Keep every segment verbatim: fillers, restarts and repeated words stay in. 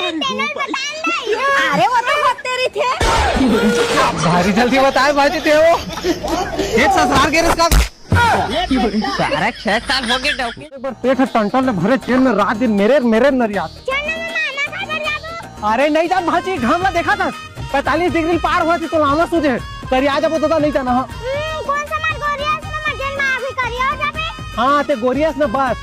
अरे वो तो होते रही थे। भारी जल्दी बताए भाजी ते हो। एक ससुराल के रिश्ता। सारा छह साल हो गए डौकी। एक बार पेट ह टंटन ले भरे जेल में रात दिन मेरे मेरे नरियात। चल ना मामा, ना खा कर जाबो। अरे नहीं जा भाजी, घाम ला देखा था, पैंतालीस डिग्री पार हुआ थी तो लामा सूझे। करिया जाबो तो नहीं जाना, हाँ। हम्म, कौन सा मार गोरियास मामा, जेल में अभी करिया हो जाबे। हाँ ते गोरियास ना बस,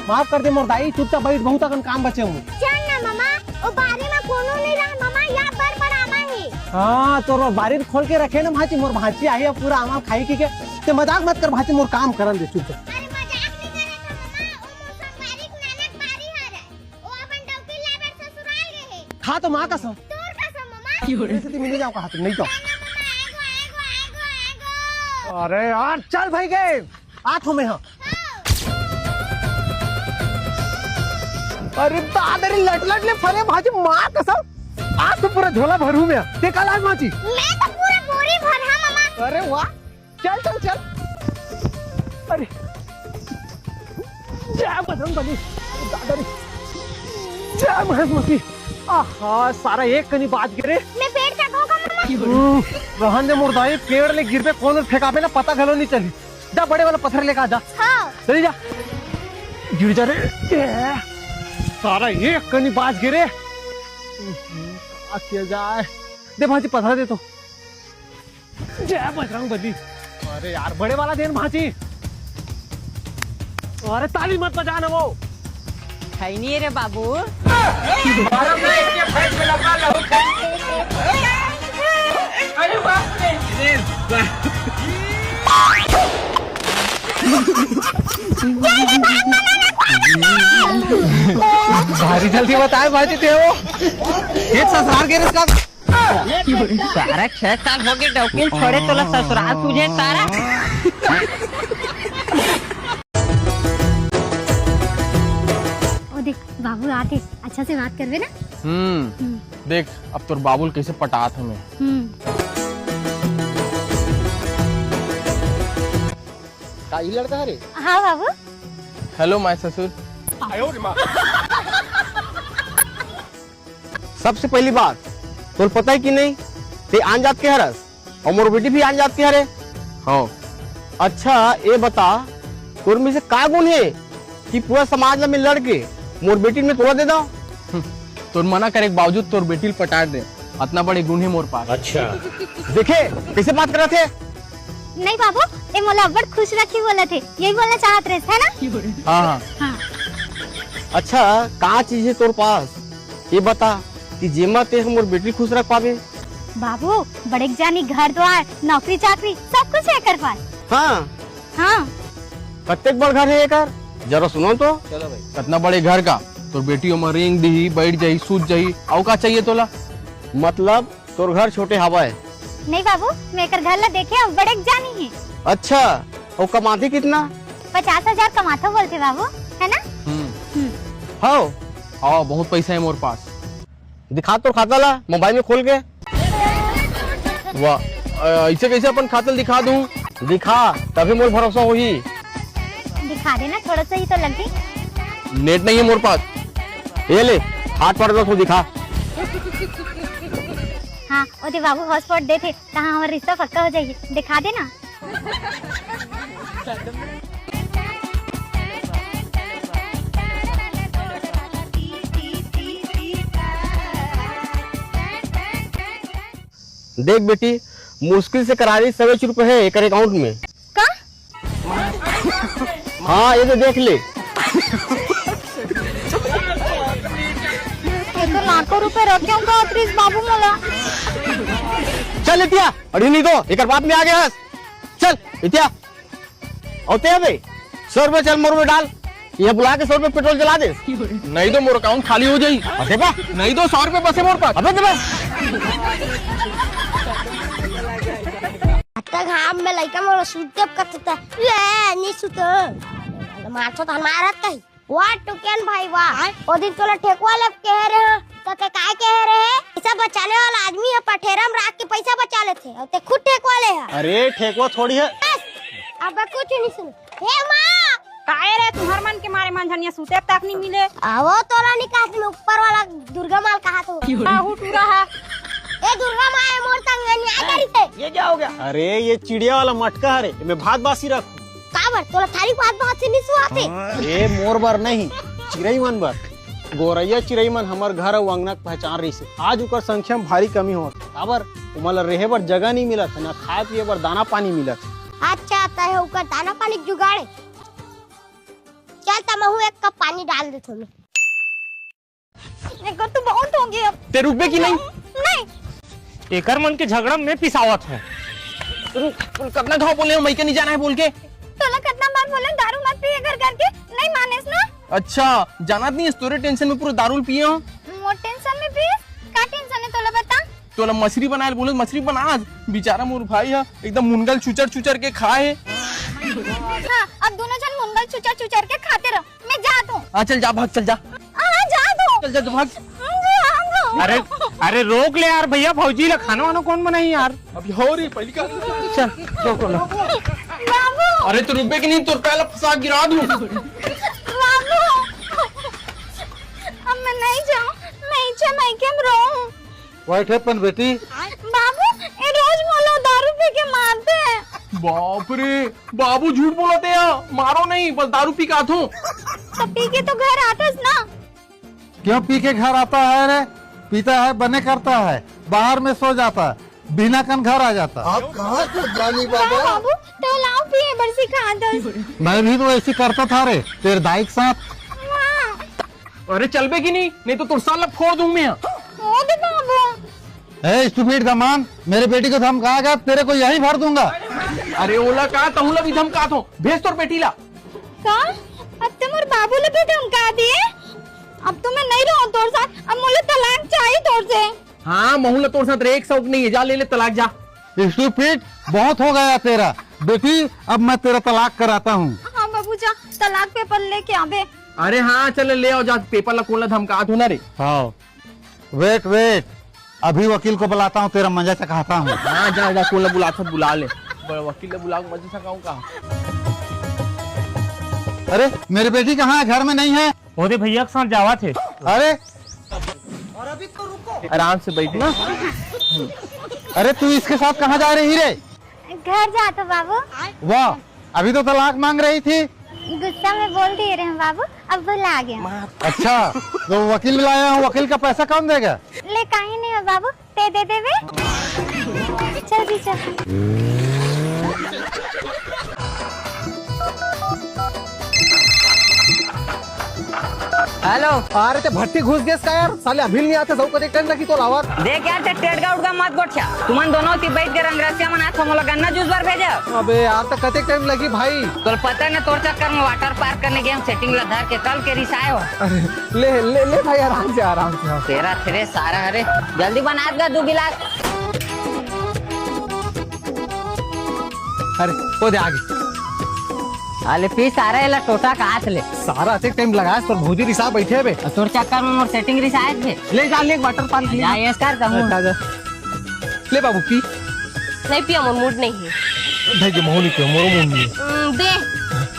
माफ कर दे मोर दाई, चुपचाप बैठ, बहुत अकन काम बचे हुए। चल ना मामा, ओ बारी में कोनो नहीं रहा मामा, या बर बर आमा है। हाँ तोर बारी खोल के रखे ना भाजी, मोर भांची आई है पूरा आमा खाई की के। ते मजाक मत कर भाजी, मोर काम करन दे चुपचाप। अरे मजाक नहीं करे था मामा, ओ मोर संगवारी के नानक बारी हरे। ओ अपन डौकी लाए बर ससुराल गए हे। खा तो माँ कसम। तोर कसम मामा। ऐसे तो मिल जाओ कहा तुम, नहीं तो। मामा, एगो, एगो, एगो, एगो। अरे यार चल भाई गए। आ तो मैं हाँ। अरे दादा रे, लट लट ले फरे भाजी, माँ कसम। आज तो पूरा झोला भरू मैं। ते कल आज माची। मैं तो पूरा बोरी भर हाँ मामा। अरे वाह, चल चल चल। अरे जय बजरंग बली, दादा रे, जय महेश मसी। आहा, सारा एक कनी बाज गे रे। मैं पेट तक होगा मामा। हम्म, रहन दे मुर्दाई, पेड़ ले गिरबे, कौन फेंकाबे ना पता घलो नहीं चली। जा बड़े वाला पत्थर लेके आ जा। हाँ। चली जा। गिर जा रे। ए, सारा एक कनी बाज गे रे। हम्म, का किया जाए? दे भाजी पत्थर दे तो। जय बजरंग बली। अरे यार बड़े वाला देन भाजी। अरे ताली मत बजा ना वो। खैनी रे बाबू। अरे बाप रे। भारी जल्दी बताए भाजी ते हो। एक ससुराल के रिश्ता। सारा छह साल हो गए डौकिन छोड़े तोला ससुराल तुझे सारा। ओ देख बाबू आते, अच्छा से बात करबे ना। हम्म। हम्म। देख अब तोर बाबू ल कैसे पटात हमें। हम्म। का ई लड़का हरे? हाँ बाबू। हेलो माय ससुर। सबसे पहली बात, तोर पता है कि नहीं, ते आन जात के हरस और मोर बेटी भी आन जात के हरे। हाँ। अच्छा, ये बता, तोर में से का गुण है कि पूरा समाज ला में लड़ के मोर बेटी में तोला दे दो? हम्म, तोर मना करे के बावजूद तोर बेटी ल पटाट दे, अतना बड़े गुण है मोर पास। अच्छा। देखे, कैसे बात करत है? नहीं बाबू, ये मोला अब्बड़ खुश रखी बोलत हे, यही बोलना चाहत रहे, है ना? हाँ, हाँ। हाँ। अच्छा, का चीज है तोर पास? ये बता कि जेमा ते हमर बेटी खुश रख पाबे। बाबू, बड़े जानी घर द्वार, नौकरी चाकरी, सब कुछ है एकर पास। हाँ। हाँ। कतेक बड़ घर है एकर? जरा सुनो तो। चलो भाई। कतना बड़े घर का? तोर बेटी ओमा रेंग दिही, बैठ जाही, सूत जाही, अउ का चाहिए तोला? मतलब तोर घर छोटे हवय। नहीं बाबू, मैं एकर घर ला देखे हूँ, बड़े जानी है। अच्छा, अउ कमाथे कितना? पचास हजार कमाथो बोलथे बाबू, है ना? हम्म। हम्म। हव। हाँ, बहुत पैसा है मोर पास। दिखा तोर खाता ला मोबाइल में खोल के। वाह, अ, ऐसे कैसे अपन खाता ला दिखा दूँ? दिखा, तभी मोर भरोसा होही। दिखा देना, थोड़ा सा ही तो लगही। नेट नहीं है मोर पास। ये ले, hotspot ला तो दिखा। हाँ, ओदे बाबू hotspot देथे, तहाँ हमर रिश्ता पक्का हो जाही। दिखा देना। देख बेटी, मुश्किल से करा रही सौ रुपए है एकर account में। का? हाँ, ये तो देख ले। ये तो लाखों रुपए रखे होंगे अतरीस बाबू मोला। चल इतिया, अड़ी नहीं तो एकर बाप में आ गया। चल इतिया, अउ ते बे, सौ रुपए चल मोर में डाल, ये बुला के सौ रुपए पेट्रोल चला दे। नहीं तो मोर account खाली हो जाई। अरे बा। नहीं तो सौ रुपए बसे मोर पास। अबे दे बे। अतका घाम में लइका मोर सूते कतता। ले, नहीं सूतो। मारथो त मारत कहीं। वाह टुकेन भाई वाह। आय। ओ दिन तोला ठेकवा ले कहे रहे हो, तो ते काय कहे रहे? पैसा बचाने वाला आदमी है, पठेरा में राख के पैसा बचा लेथे, और ते खुद ठेकवा ले है। अरे ठेकवा थोड़ी है। बस, अब कुछ नहीं सुन। हे माँ। काहे रे, तुम्हर मन के मारे मन झनिया सूते तक नहीं मिले। आवो तोला निकास ऊपर वाला दुर्गा माँ ल कहाथों। आहू टूरा हा। ए दुर्गा माँ, ए मोर तंगनिया करिस हे। ये क्या हो गया? अरे, ये चिड़िया वाला मटका हरे, एमे भात बासी रख। काबर? तोला थारी भात बासी नइ सुहाथे? ए, मोर बर नहीं, चिरई मन बर। गोरैया चिरई मन हमर घर अउ अंगना के पहचान रहिस हे। आज ओकर संख्या में भारी कमी होवत हे। काबर? ओमन ल रेहे बर जगह नइ मिलत हे, ना खाए पिए बर दाना पानी मिलत हे। अच्छा, तहे ओकर दाना पानी के जुगाड़ हे। चल, त महू एक कप पानी डाल देथों मैं। एकर तो बहुत हो गया अब। ते रुकबे कि नहीं? नहीं। एकर मन के झगड़ा में पिसावत हूँ। रुक, रुक, कतना घाव बोले हूँ, मइके नहीं जाना है बोल के। तोला कतना बार बोले दारू मत पिए घर करके, नहीं मानेस ना। अच्छा, जानत नहीं है, तोरे टेंशन में पूरा दारू पिए हो। मोर टेंशन में पिए? का टेंशन है तोला बता? तोला मछरी बनाए ल बोले, मछरी बना आज। बेचारा मोर भाई है, एकदम मुनगल चुचर चुचर के खाए। हाँ, अब दोनों जन मुनगल चुचर चुचर के खाते रहो। मैं जात हूँ। हाँ, चल जा, भाग, चल जा। हाँ, जात हूँ। चल जा, तू भाग। हाँ, जात हूँ। अरे, अरे, रोक ले यार भैया, भौजी ला खाना वाना कौन बनाही यार? अभी हो रही पहली का। चल, रोक लो। बाबू। अरे, तू रुकबे कि नहीं, तोर पैर ला फंसा गिरा दूँ। बाबू, अब मैं नहीं जाऊँ, मैं इच्छे मइके में रहूँ। What happened, बेटी? बाबू, ए रोज मोला दारू पी के मारथे। बाप रे, बाबू झूठ बोलत हे, मारो नहीं, बस दारू पी के आथों। तो पी के तो घर आथस ना। क्यों पी के घर आता है रे? पीता है, बने करता है, बाहर में सो जाता है, बिना कन घर आ जाता। आप कहाँ से ज्ञानी बाबा? बाबू, तो लाओ पिए बर सिखा दस। मैं भी तो ऐसे करता था रे, तेरे दाई के साथ। हाँ। अरे चलबे कि नहीं, नहीं तो तोर साला फोड़ दूँ मैं। ओ दे बाबू। ए, stupid दमांद, मेरे बेटी को धमकाएगा, तेरे को यहीं भर दूंगा। अरे ओला का, तहूँ ला भी धमकाथों, भेज तोर बेटी ला। का? अब तो मोर बाबू ला भी धमका दिए। अब तो मैं नहीं रहूँ तोर साथ, अब मोला तलाक चाहिए तोर से। हाँ, महू ला तोर साथ रेहे के शौक नहीं है, जा ले ले तलाक जा। Stupid, बहुत हो गया तेरा। बेटी, अब मैं तेरा तलाक कराता हूँ। हाँ बाबू, जा तलाक पेपर लेके आबे। अरे हाँ, चल ले आओ जा, पेपर ला कोन ला धमकाथों ना रे। हाँ, wait, wait, अभी वकील को बुलाता हूँ, तेरा मजा चखाता हूँ। हाँ, जा, जा, कोन ला बुलाथस बुला ले। बड़ा वकील ला बुला के मजा चखाऊँ का? अरे, मेरी बेटी कहाँ है? घर में नहीं है। ओदे भैया के साथ जावत हे। अरे, आराम से बैठ ना। अरे, तू इसके साथ कहाँ जा रही रे? घर जात हूँ बाबू। वाह, अभी तो तलाक मांग रही थी। गुस्सा में बोल दिए रहे बाबू, अब भुला गया। अच्छा, तो वकील बुलाया हूँ, वकील का पैसा कौन देगा? ले, काहे नहीं हो बाबू, ते दे देबे। चल जी, चल। हेलो। अरे ते भट्टी घुस गेस का यार, साले अभी नहीं आते, सब कतेक टाइम लगी तो लावत। देख यार, ते टेड़गा उड़गा मत गोठिया। तुमन दोनों ती बैठ के रंगरसिया मनात हो, मोला गन्ना जूस बर भेजा। अबे यार, तो कतेक टाइम लगी भाई? तोला पता है ना, तोर चक्कर में वाटर पार्क करने गए हम, सेटिंग ला धर के कल के रिसाए हो। अरे, ले, ले, ले भाई, आराम से, आराम से, हाँ। तेरा तेरे सारा, अरे जल्दी बनात गा दो गिलास। अरे, वो दे आगे। अले पी सारा, एला टोटा का हाथ ले। सारा अतेक टाइम लगास, तोर भौजी रिसा बैठे बे। अ, तोर चक्कर में मोर सेटिंग रिसाए थे। ले जा, ले वाटर पार्क ले। जा, ये कर कहूँ। जा, जा। ले बाबू, पी। नहीं पिया, मोर मूड नहीं है। भाई, जो मोहनी पियो, मोरो मूड नहीं है। हम्म, दे।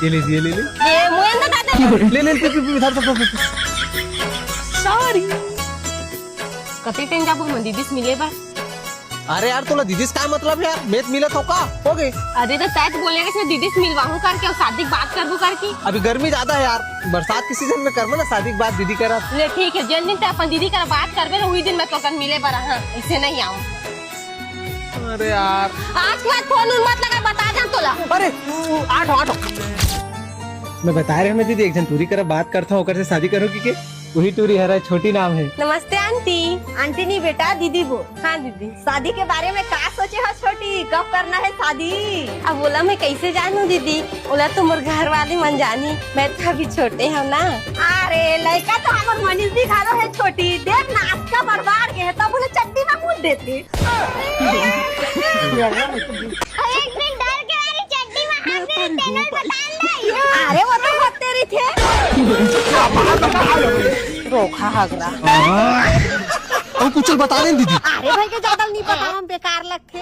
ये ले, ये ले, ले। ए, मोयन तो दादा। ले, ले, पी, पी, पी, धर, धर, धर, धर। Sorry। कते टाइम जाबो हम दीदी से मिले बर? अरे यार, तोला दीदी से का मतलब है यार? मैं तो मिलत हो का? हो गए। अरे तो सच बोले के दीदी से मिलवाहूं करके और शादी की बात करबो करके। अभी गर्मी ज्यादा है यार, बरसात के सीजन में करबो ना शादी की बात दीदी करा। ले ठीक है, जिन दिन ते अपन दीदी करा बात करबे ना, वही दिन मैं तोकन मिले बर, हाँ, इसे नहीं आऊँ। अरे यार। आज के बाद फोन उन मत लगा, बता दे तोला। अरे, आठ, आठ। मैं बता रहे हूँ ना दीदी, एक जन टूरी करा बात करता हूँ, ओकर से शादी करोगी के? वही टूरी हरा, छोटी नाम है। नमस्ते आंटी। आंटी नहीं बेटा, दीदी बोल। हाँ दीदी। शादी के बारे में का सोचे हो छोटी, कब करना है शादी? अब ओला मैं कैसे जानू दीदी, ओला तो मोर घर वाली मन जानी, मैं तो अभी छोटे हूँ ना। अरे लड़का तो हमर मनीष भी घालो है छोटी, देख ना आज का बरबाद के है, तब उन्हें चड्डी में मूत देते। एक दिन डर के वाली चड्डी में हाथ दे, तेनों बता ले। अरे वो तो होते रही थे। धोखा हगरा। अब कुछ बता दें दीदी। अरे भाई के ज्यादा नहीं पता, हम बेकार लगते।